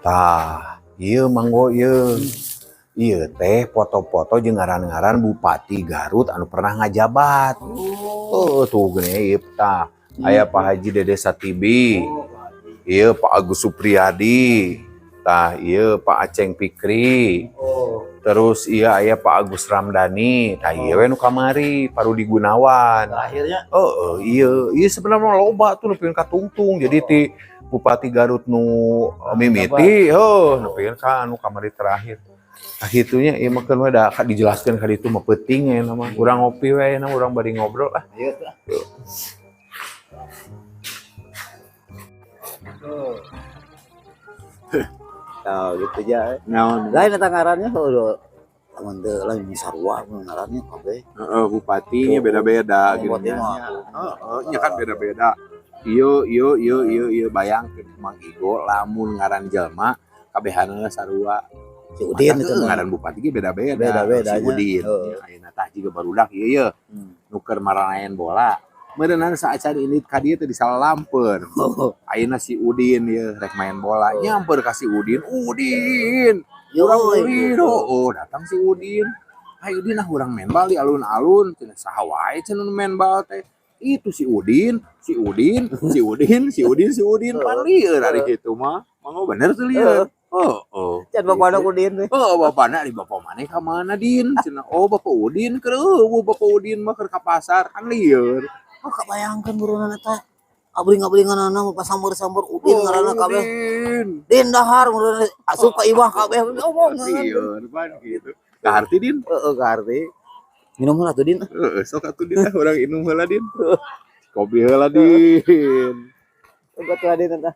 Tah, ieu manggo ieu. Ieu teh foto-foto jeung ngaran-ngaran Bupati Garut anu pernah ngajabat. Oh, tuh gini ieu tah. Aya Pak Haji Dede Satibi. Ieu Pak Agus Supriyadi. Tah, ieu Pak Aceng Fikri. Terus iya aya Pak Agus Ramdhani. Tah, ieu we nu kamari, Pak Rudi Gunawan. Terakhirnya. Oh, iya, iya sebenarnya loba tuh nepikeun ka tungtung. Jadi ti Bupati Garut nu mimiti, oh, nepikeun ka anu kamari terakhir. Nah, gitunya ieu mah keun we da dijelaskeun ka ditu mah peuting ya mah. Urang ngopi we na, urang bari ngobrol ah. Iya tuh. Yuk. Oh, gitu aja. Naon? Lain eta ngarannya, oh, lamun teu lain sarua ngarannya kabeh. Heeh, bupatinya beda-beda gitu. Bupati mah. Heeh, nya kan beda-beda. Iyo, iyo, iyo, iyo, iyo, bayangkeun Mang Igo lamun ngaran jelma kabehanana sarua. Si Udin itu mah. Ngaran bupati ge beda-beda. Beda-beda Si nya. Udin. Heeh. Ayeuna tah jiga barudak ieu ye nu keur maranaen bola. Meureunana saacan ini ka dieu teh disalamper. Oh. Ayeuna si Udin ye rek main bola, nyamper ka si Udin. "Udin, Yo, urang Udin." Oh, datang si Udin. "Ayo Udin ah, urang main bal di alun-alun." Cenah, "Saha wae?" cenah nu main bal teh. Itu si Udin, si Udin, si Udin, si Udin, si Udin, pan lieur ari kitu mah. Mangga bener tuh lieur. Oh. Can bapana Udin teh. Oh, bapana di bapak mana ka mana, Din? Cenah, "Oh, Bapak Udin keur euweuh, Bapak Udin mah keur ka pasar," kan lieur. Oh, kabayangkeun burunan eta. Abring-abringanana mah pasamber-samber Udin ngaranna kabeh. Udin. "Din, dahar," meureun asup ka imah kabeh ngomong. Lieur pan gitu. Kaharti, Din? Heeh, kaharti. Minum heula tuh, Din. Heeh, sok atuh, Din, ah, urang inum heula, Din. Kopi heula, Din. Obat lah, Din, eta.